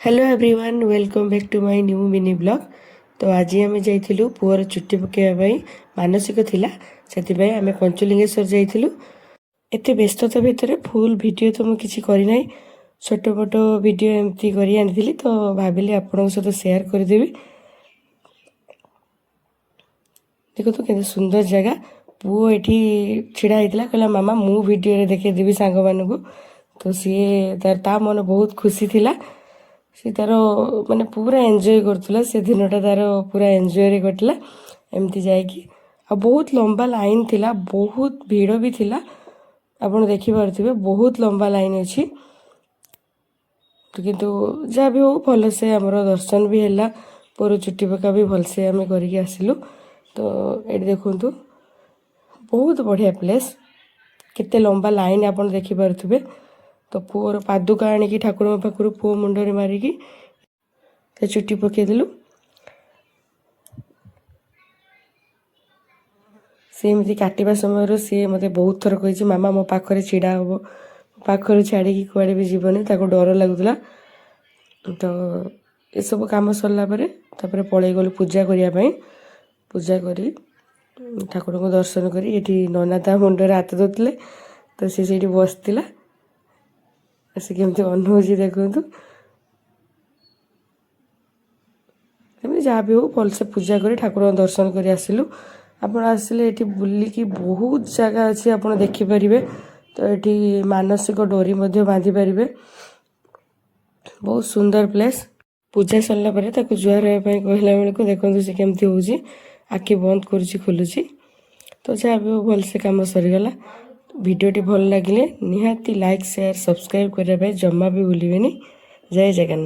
Hello everyone, welcome back to my new mini vlog. ତ ଆଜି ଆମେ ଯାଇଥିଲୁ ପୁଅର ଚୁଟି ପକାଇବା ପାଇଁ, ମାନସିକ ଥିଲା, ସେଥିପାଇଁ ଆମେ ପଞ୍ଚଲିଙ୍ଗେଶ୍ୱର ଯାଇଥିଲୁ। ଏତେ ବ୍ୟସ୍ତତା ଭିତରେ ଫୁଲ୍ ଭିଡ଼ିଓ ତ ମୁଁ କିଛି କରିନାହିଁ, ଛୋଟ ମୋଟ ଭିଡ଼ିଓ ଏମିତି କରି ଆଣିଥିଲି, ତ ଭାବିଲି ଆପଣଙ୍କ ସହିତ ସେୟାର କରିଦେବି। ଦେଖନ୍ତୁ କେତେ ସୁନ୍ଦର ଜାଗା। ପୁଅ ଏଠି ଛିଡ଼ା ହେଇଥିଲା, କହିଲା, "ମାମା, ମୁଁ ଭିଡ଼ିଓରେ ଦେଖେଇଦେବି ସାଙ୍ଗମାନଙ୍କୁ।" ତ ସିଏ ତାର ତା ମନ ବହୁତ ଖୁସି ଥିଲା। ସେ ତାର ମାନେ ପୁରା ଏନ୍ଜୟ କରୁଥିଲା। ସେ ଦିନଟା ତାର ପୁରା ଏନ୍ଜୟରେ କଟିଲା ଏମିତି ଯାଇକି। ଆଉ ବହୁତ ଲମ୍ବା ଲାଇନ୍ ଥିଲା, ବହୁତ ଭିଡ଼ ବି ଥିଲା। ଆପଣ ଦେଖିପାରୁଥିବେ, ବହୁତ ଲମ୍ବା ଲାଇନ୍ ଅଛି। କିନ୍ତୁ ଯାହା ବି ହଉ, ଭଲସେ ଆମର ଦର୍ଶନ ବି ହେଲା, ପୁଅର ଚୁଟି ପକା ବି ଭଲସେ ଆମେ କରିକି ଆସିଲୁ। ତ ଏଇଠି ଦେଖନ୍ତୁ, ବହୁତ ବଢ଼ିଆ ପ୍ଲେସ୍। କେତେ ଲମ୍ବା ଲାଇନ୍ ଆପଣ ଦେଖିପାରୁଥିବେ। ତ ପୁଅର ପାଦୁକା ଆଣିକି ଠାକୁରଙ୍କ ପାଖରୁ ପୁଅ ମୁଣ୍ଡରେ ମାରିକି ତା ଚୁଟି ପକେଇଦେଲୁ। ସେ ଏମିତି କାଟିବା ସମୟରୁ ସିଏ ମୋତେ ବହୁତ ଥର କହିଛି, "ମାମା, ମୋ ପାଖରେ ଛିଡ଼ା ହେବ, ପାଖରୁ ଛାଡ଼ିକି କୁଆଡ଼େ ବି ଯିବନି।" ତାକୁ ଡର ଲାଗୁଥିଲା। ତ ଏସବୁ କାମ ସରିଲା ପରେ ତାପରେ ପଳେଇ ଗଲୁ ପୂଜା କରିବା ପାଇଁ। ପୂଜା କରି, ଠାକୁରଙ୍କୁ ଦର୍ଶନ କରି, ଏଠି ନନା ତା ମୁଣ୍ଡରେ ହାତ ଦେଉଥିଲେ, ତ ସେ ସେଇଠି ବସିଥିଲା। ସେ କେମିତି ଅନଉଛି ଦେଖନ୍ତୁ। ଏମିତି ଯାହା ବି ହଉ, ଭଲସେ ପୂଜା କରି ଠାକୁରଙ୍କ ଦର୍ଶନ କରି ଆସିଲୁ। ଆପଣ ଆସିଲେ ଏଠି ବୁଲିକି ବହୁତ ଜାଗା ଅଛି, ଆପଣ ଦେଖିପାରିବେ। ତ ଏଠି ମାନସିକ ଡୋରି ମଧ୍ୟ ବାନ୍ଧି ପାରିବେ। ବହୁତ ସୁନ୍ଦର ପ୍ଲେସ୍। ପୂଜା ସରିଲା ପରେ ତାକୁ ଜୁହାର ହେବା ପାଇଁ କହିଲା ବେଳକୁ ଦେଖନ୍ତୁ ସେ କେମିତି ହେଉଛି, ଆଖି ବନ୍ଦ କରୁଛି, ଖୋଲୁଛି। ତ ଯାହା ବି ହଉ, ଭଲସେ କାମ ସରିଗଲା। ଭିଡ଼ିଓଟି ଭଲ ଲାଗିଲେ ନିହାତି ଲାଇକ୍, ସେୟାର, ସବସ୍କ୍ରାଇବ୍ କରିବା ପାଇଁ ଜମା ବି ଭୁଲିବେନି। ଜୟ ଜଗନ୍ନାଥ।